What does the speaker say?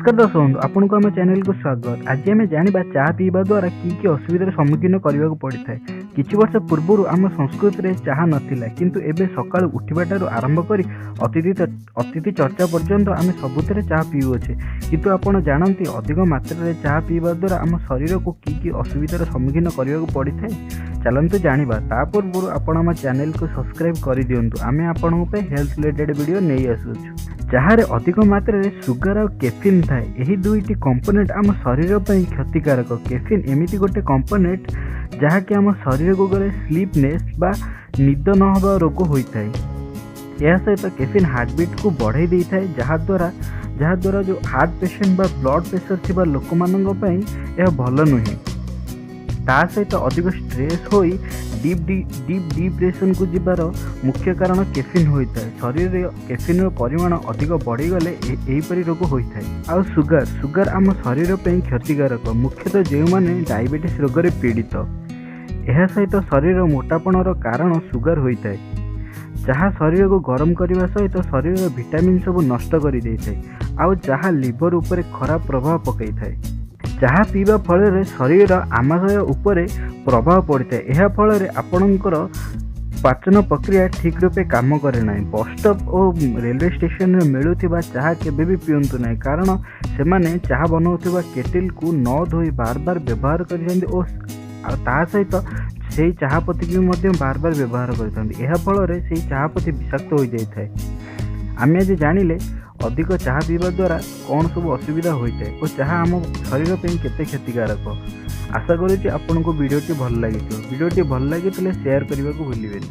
ନମସ୍କାର ଦର୍ଶକ ବନ୍ଧୁ, ଆପଣଙ୍କୁ ଆମ ଚ୍ୟାନେଲକୁ ସ୍ୱାଗତ। ଆଜି ଆମେ ଜାଣିବା ଚା ପିଇବା ଦ୍ୱାରା କି କି ଅସୁବିଧାର ସମ୍ମୁଖୀନ କରିବାକୁ ପଡ଼ିଥାଏ। କିଛି ବର୍ଷ ପୂର୍ବରୁ ଆମ ସଂସ୍କୃତିରେ ଚାହା ନଥିଲା, କିନ୍ତୁ ଏବେ ସକାଳୁ ଉଠିବା ଠାରୁ ଆରମ୍ଭ କରି ଅତିଥି ଚର୍ଚ୍ଚା ପର୍ଯ୍ୟନ୍ତ ଆମେ ସବୁଥିରେ ଚାହା ପିଉଅଛେ। କିନ୍ତୁ ଆପଣ ଜାଣନ୍ତି ଅଧିକ ମାତ୍ରାରେ ଚାହା ପିଇବା ଦ୍ୱାରା ଆମ ଶରୀରକୁ କି କି ଅସୁବିଧାର ସମ୍ମୁଖୀନ କରିବାକୁ ପଡ଼ିଥାଏ? ଚାଲନ୍ତୁ ଜାଣିବା। ତା ପୂର୍ବରୁ ଆପଣ ଆମ ଚ୍ୟାନେଲକୁ ସବସ୍କ୍ରାଇବ୍ କରିଦିଅନ୍ତୁ। ଆମେ ଆପଣଙ୍କ ପାଇଁ ହେଲ୍ଥ ରିଲେଟେଡ୍ ଭିଡ଼ିଓ ନେଇ ଆସୁଅଛୁ। ଚାହାରେ ଅଧିକ ମାତ୍ରାରେ ସୁଗାର ଆଉ କେଫିନ୍ ଥାଏ। ଏହି ଦୁଇଟି କମ୍ପୋନେଣ୍ଟ ଆମ ଶରୀର ପାଇଁ କ୍ଷତିକାରକ। କେଫିନ୍ ଏମିତି ଗୋଟେ କମ୍ପୋନେଣ୍ଟ ଯାହାକି ଆମ ଶରୀରକୁ ଗଲେ ସ୍ଲିପନେସ୍ ବା ନିଦ ନ ହେବା ରୋଗ ହୋଇଥାଏ। ଏହା ସହିତ କେଫିନ୍ ହାର୍ଟବିଟ୍କୁ ବଢ଼ାଇ ଦେଇଥାଏ, ଯାହାଦ୍ୱାରା ଯେଉଁ ହାର୍ଟ ପେସେଣ୍ଟ ବା ବ୍ଲଡ଼ ପ୍ରେସର ଥିବା ଲୋକମାନଙ୍କ ପାଇଁ ଏହା ଭଲ ନୁହେଁ। ତା ସହିତ ଅଧିକ ଷ୍ଟ୍ରେସ୍ ହୋଇ ଡିପ୍ ଡିପ୍ରେସନକୁ ଯିବାର ମୁଖ୍ୟ କାରଣ କେଫିନ୍ ହୋଇଥାଏ। ଶରୀରରେ କେଫିନ୍ର ପରିମାଣ ଅଧିକ ବଢ଼ିଗଲେ ଏହିପରି ରୋଗ ହୋଇଥାଏ। ଆଉ ସୁଗାର ଆମ ଶରୀର ପାଇଁ କ୍ଷତିକାରକ, ମୁଖ୍ୟତଃ ଯେଉଁମାନେ ଡାଇବେଟିସ୍ ରୋଗରେ ପୀଡ଼ିତ। ଏହା ସହିତ ଶରୀର ମୋଟାପଣର କାରଣ ସୁଗାର ହୋଇଥାଏ, ଯାହା ଶରୀରକୁ ଗରମ କରିବା ସହିତ ଶରୀରର ଭିଟାମିନ୍ ସବୁ ନଷ୍ଟ କରିଦେଇଥାଏ, ଆଉ ଯାହା ଲିଭର ଉପରେ ଖରାପ ପ୍ରଭାବ ପକାଇଥାଏ। ଚାହା ପିଇବା ଫଳରେ ଶରୀରର ଆମାଶୟ ଉପରେ ପ୍ରଭାବ ପଡ଼ିଥାଏ। ଏହା ଫଳରେ ଆପଣଙ୍କର ପାଚନ ପ୍ରକ୍ରିୟା ଠିକ୍ ରୂପେ କାମ କରେ ନାହିଁ। ବସ୍ଷ୍ଟପ୍ ଓ ରେଲୱେ ଷ୍ଟେସନରେ ମିଳୁଥିବା ଚାହା କେବେ ବି ପିଅନ୍ତୁ ନାହିଁ, କାରଣ ସେମାନେ ଚାହା ବନାଉଥିବା କେଟିଲକୁ ନ ଧୋଇ ବାର ବାର ବ୍ୟବହାର କରିଥାନ୍ତି ଓ ଆଉ ତା ସହିତ ସେଇ ଚାହା ପତିକି ବି ମଧ୍ୟ ବାର ବାର ବ୍ୟବହାର କରିଥାନ୍ତି। ଏହା ଫଳରେ ସେଇ ଚାହା ପତି ବିଷାକ୍ତ ହୋଇଯାଇଥାଏ। ଆମେ ଆଜି ଜାଣିଲେ ଅଧିକ ଚାହା ପିଇବା ଦ୍ୱାରା କ'ଣ ସବୁ ଅସୁବିଧା ହୋଇଥାଏ ଓ ଚାହା ଆମ ଶରୀର ପାଇଁ କେତେ କ୍ଷତିକାରକ। ଆଶା କରୁଛି ଆପଣଙ୍କୁ ଭିଡ଼ିଓଟି ଭଲ ଲାଗିଥିବ। ଭିଡ଼ିଓଟି ଭଲ ଲାଗିଥିଲେ ସେୟାର କରିବାକୁ ଭୁଲିବେନି।